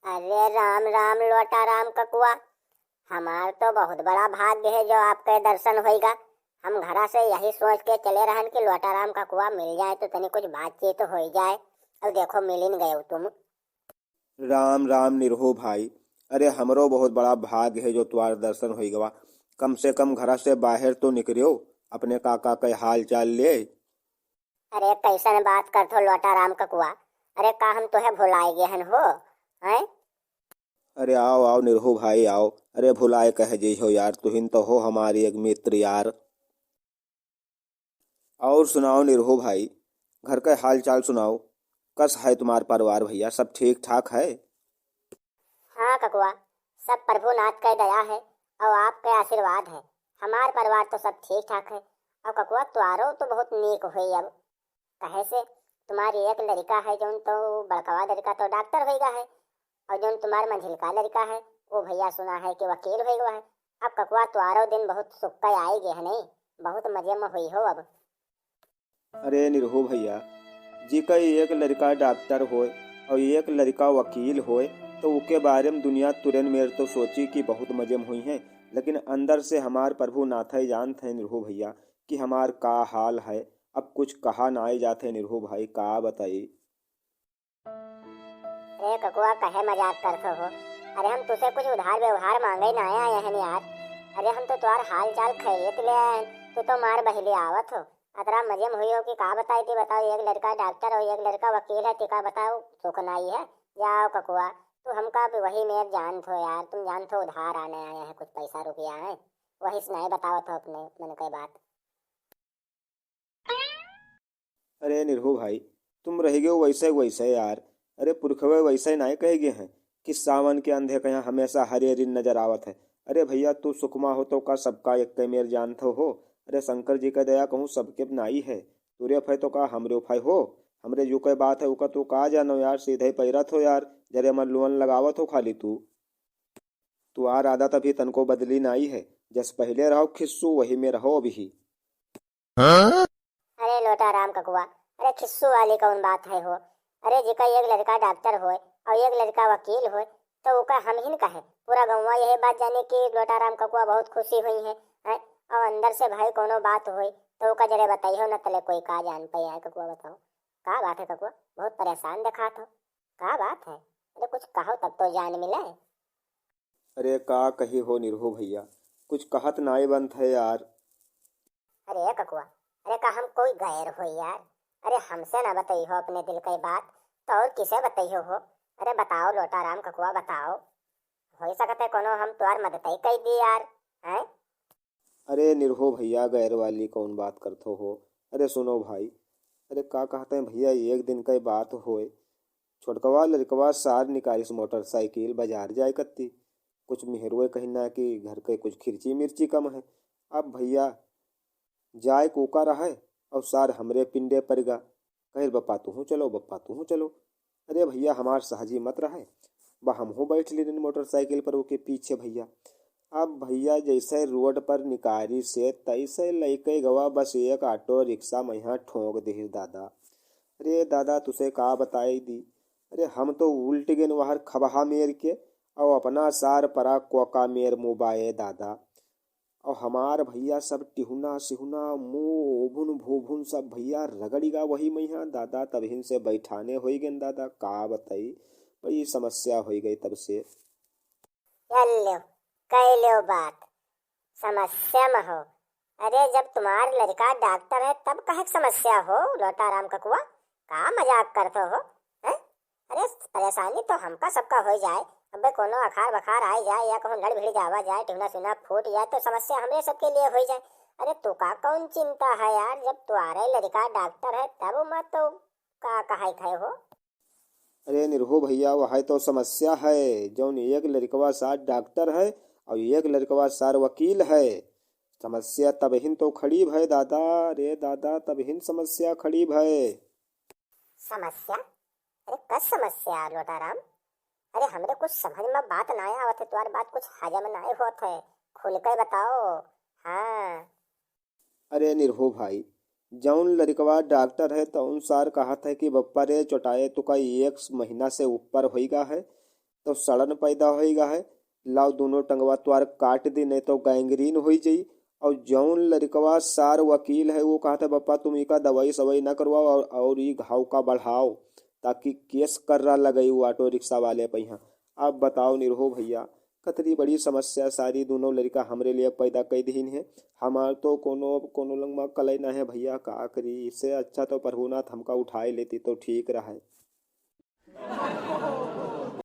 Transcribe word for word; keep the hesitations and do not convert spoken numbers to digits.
अरे राम राम लोटा राम ककुआ, हमार तो बहुत बड़ा भाग्य है जो आपके दर्शन होइगा। हम घरा से यही सोच के चले रहन कि लोटा राम ककुआ मिल जाए तो तनी कुछ बातचीत हो जाए। अब देखो मिलिन गए तुम। राम राम निरहू भाई, अरे हमरो बहुत बड़ा भाग्य है जो तुम्हार दर्शन होइगवा। कम से कम घरा से बाहर तो निकरियो, अपने काका के हाल चाल ले। अरे कैसन बात करत हो लोटा राम ककुआ? अरे का हम तोहे भुलाए गए हन हो? हैं? अरे आओ आओ निरहू भाई आओ। अरे भुलाए कह जइहो यार, तुहिन तो हो हमारी एक मित्र यार। और सुनाओ निरहू भाई, घर का हाल चाल सुनाओ। कस है तुम्हार परिवार भैया, सब ठीक ठाक है? हाँ ककुआ, सब प्रभुनाथ का दया है और आपका आशीर्वाद है। हमार परिवार तो सब ठीक ठाक है। और ककुआ, तुआरो तो बहुत नीक होई अब, कहे से तुम्हारी एक लड़का है जौन तो बड़कवा लड़का तो डॉक्टर होइगा है, और जौन तुम्हार मंझिलका लड़का है वो भैया सुना है कि वकील होइगा है। अब ककुआ तुआरो दिन बहुत सुक्का आई गए है नहीं, बहुत मजे में हुई हो अब। अरे निरहू भैया, जी का एक लड़का डॉक्टर होए और एक लड़का वकील होए, तो उके बारे में दुनिया तुरन मेर तो सोची कि बहुत मजे में हुई है, लेकिन अंदर से हमार प्रभु नाथ ही जानत है निरहू भैया कि हमार का हाल है। अब कुछ कहा नाई जात है निरहू भाई, का बताई। अरे ककुआ, कहे मजाक करत हो? अरे हम तुसे कुछ उधार व्यवहार मांगे ना आया हन यार। अरे हम तो तुम्हार हाल चाल खैरियत ले आए हन, तू तो मार बहिले आवत हो। अतरा मजे में हुई हो कि का बताई थी बताओ, एक लड़का डॉक्टर और एक लड़का वकील है, तिका बताओ सुख नाई है। जाओ ककुआ, तू हमका भी वही मेर जानत हो यार, तुम जानत हो उधार आने आए हैं, कुछ पैसा रुपया है, वही से नाई बतावत हो अपने मन के बात। अरे निरहू भाई, तुम रह गयो वैसे वैसे यार। अरे पुरखवे वैसे नाय कहे गए हैं कि सावन के अंधे कहाँ हमेशा हरे रिन नजर आवत है। अरे भैया, तू सुखमा हो तो का सबका एक मेर जानत हो? अरे शंकर जी का दया कहूँ सबके नाई है। तुरे फै तो का हमरे फै हो? हमरे जो कोई बात है उका तू का जानो यार, सीधे पैरत हो यार, जरे मन लुअन लगावत हो खाली तू। तुहार आदत अभी तनको बदली नाई है, जस पहिले रहो खिस्सू वही में रहो अभी। अरे लोटा राम ककुआ, अरे खिस्सू वाली कौन बात है हो? अरे जेका एक लड़का डॉक्टर होए और एक लड़का वकील होए, तो ओका हम ही न कहे, पूरा गौवा यही बात जाने कि लोटा राम ककुआ बहुत खुशी हुई है, हैं? और अंदर से भाई कोनो बात होए तो ओका जरे बताइहो न, तले कोई का जान पाए है ककुआ, बताओ का बात है ककुआ, बहुत परेशान दिखात हो। का बात है? अरे कुछ कहो तब तो जान मिले। अरे का कही हो निरहू भैया, कुछ कहत नाय बनत है यार। अरे ककुआ, अरे का हम कोई गैर हो यार? अरे हमसे ना बताई हो अपने दिल की बात, तो और किसे बताई हो? अरे बताओ लोटा राम ककुआ, बताओ, हो सकत है कोनो हम तुहार मदद ही कर दी यार, हैं? अरे निरहू भैया, गैर वाली कौन बात करत हो? अरे सुनो भाई, अरे का कहत हैं भैया, एक दिन का बात होए, छोटकवा लड़कवा सार निकालिस मोटरसाइकिल बाजार जाए कत्ती। कुछ मेहरुए कहिन ना कि घर के कुछ खिरची मिर्ची कम है। अब भैया जाए कोका रहे और सार हमरे पिंडे परिगा। कहे, "बप्पा तुहूँ चलो, बप्पा तुहूँ चलो।" अरे भैया, हमार सहजी मत रहे, बा हमहूँ बैठ लेन मोटरसाइकिल पर ओके पीछे भैया। अब भैया जैसे रोड पर निकालिस तैसे लइके गवा बस एक ऑटो रिक्शा में यहाँ ठोंक दिहिस दादा। अरे दादा तुसे का बताई दी, अरे हम तो उल्ट गेन वहर खबहा मेर के, और अपना सार परा कोका मेर मुबाए दादा। और हमार भैया सब टिहुना सिहुना मुँह ओभुन भोभुन सब भैया रगड़ी गा वही मैहा दादा, तबहिन से बैठाने होई गेन दादा, का बताई, बड़ी समस्या होई गई तब से। कर लो, कर लो बात, समस्या में हो। अरे जब तुम्हार लड़का डॉक्टर है तब कहे समस्या हो लोटा राम ककुआ, का मजाक करते हो, हैं? अरे परेशानी तो हमका सबका हो जाए, अबे कोनो अखार बखार आ जाए या कहूँ लड़ भिड़ जावा जाए, टिहुना सिहुना फूट जाए तो समस्या हमरे सबके लिए हो जाए। अरे तू का कौन चिंता है यार, जब तुम्हारे लड़का डॉक्टर है तब मत तो का कहाई खाए हो। अरे निरहू भैया, वह तो समस्या है, जौन एक लड़कवा सार डॉक्टर है और एक लड़कवा सार वकील है। समस्या तबहिन तो खड़ी भय दादा, रे दादा, तबहिन समस्या खड़ी भय। समस्या? अरे कस समस्या लोटाराम? अरे हमरे कुछ समझ में बात ना आवत है, तुम्हारी बात कुछ हजम ना होत है, खुल के बताओ। हाँ। अरे निरहू भाई, जौन लड़कवा डॉक्टर है तौन सार कहत है कि बप्पा रे चोटाए तुका एक महीना से ऊपर होइगा है, तो सड़न पैदा होइगा है। लाओ दोनों टंगवा तोहार काट दी, नहीं तो गैंग्रीन होई जाई। और जौन लड़कवा सार वकील है, वो कहत है, "बप्पा, तुम इका दवाई सवाई ना करवाओ और, और ई घाव का बढ़ाओ, ताकि केस कर्रा लगई वो ऑटो रिक्शा वाले पे यहाँ।" अब बताओ निरहो भैया, कतरी बड़ी समस्या सारी दोनों लड़का हमरे लिए पैदा कई दीन है। हमार तो कोनो, कोनो लंग मा कलई ना है भैया, का करी? इससे अच्छा तो प्रभुनाथ हमका उठाए लेती तो ठीक रहे।